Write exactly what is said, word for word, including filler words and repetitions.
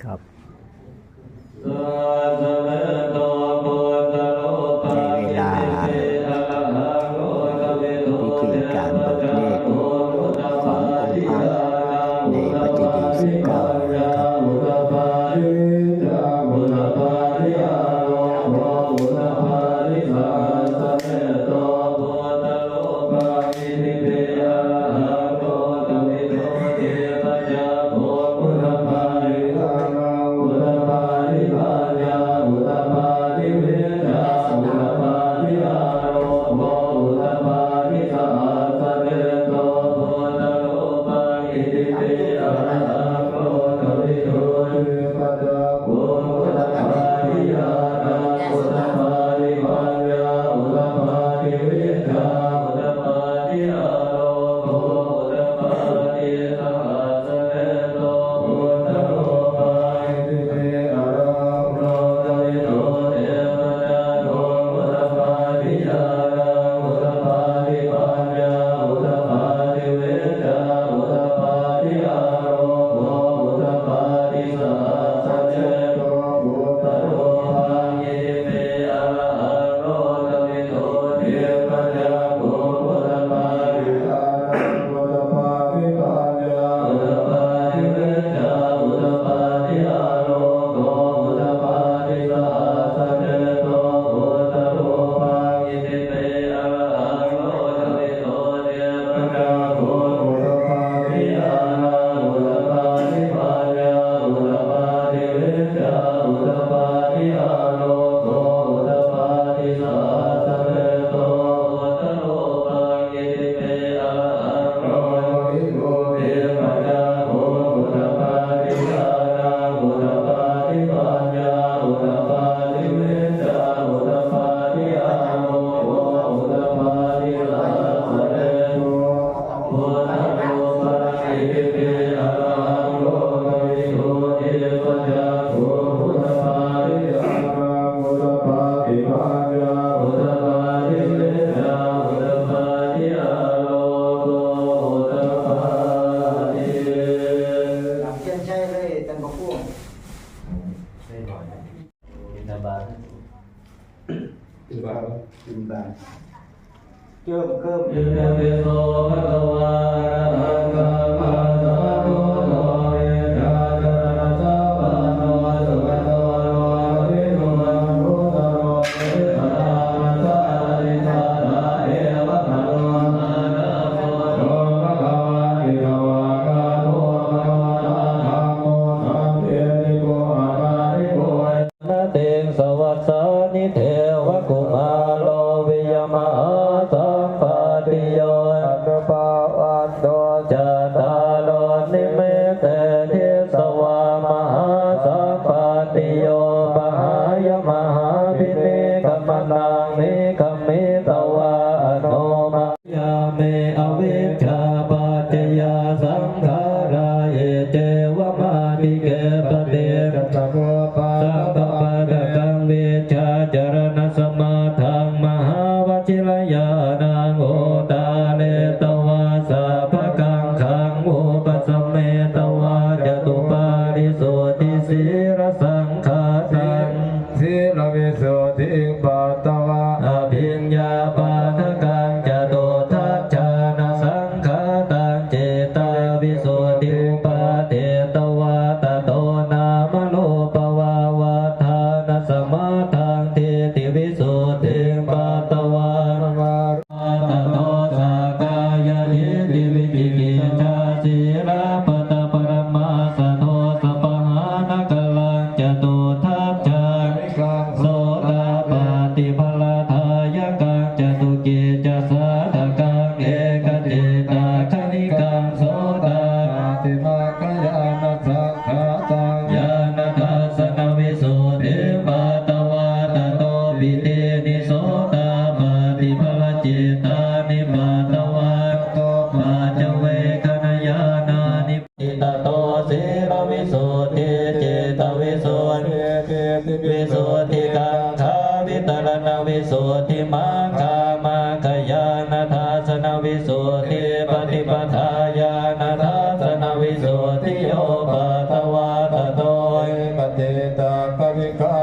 ครับ ในเวลาพิธีการเบิกเนตรขององค์พระในวันที่ยี่สิบเก้านะครับ Tiṃsa vassāni devakumāro vijamahāsampattiyo anupavanno cattāro nimetthe disvā mahāsampattiyo pahāya mahābhinikkhamanaṃ nikkhammitvā anomā yā me avijjāpaccayā saṅkhārā ye ceva matike paṭicca samuppādo paṭipaṭipaṭṭhakaṃ vijjācaraṇasamathaṃ mahāvajirañāṇaṃ udāretvā sabbakaṅkhāṃ upasametvā catupārisuddhi sīlasaṅkhātaṃ sīlavisuddhiṃ patvā abhiññāpadakaṃ catuddhajjhānasaṅkhātaṃ cittavisuddhiṃ pādetavā tato nāmarūpavaḍḍhānasamathaṃ ditthivisuddhiṃ patvā tato sakkāyadiṭṭhi vicikicchā sīlabbataparamā sadosapahanakaraṃ catuddhajjhānikaṃ sotapattipaladāyakaṃ catukiccasādhakaṃ ekacittakkhanikaṃ sotapattimaggayānasaṅkhātaṃ ñāṇadassana visuddhiṃ patvā tato pītini sotapattipaññācittāni patvā tato paccavekkhaṇañāṇāni tato sīlavisuddhi cittavisuddhi visuddhi kaṅkhāvitaranavisuddhi maggā maggayānadassana visuddhi paṭipadāyānadassana visuddhiyo patvā tato Etaparikkā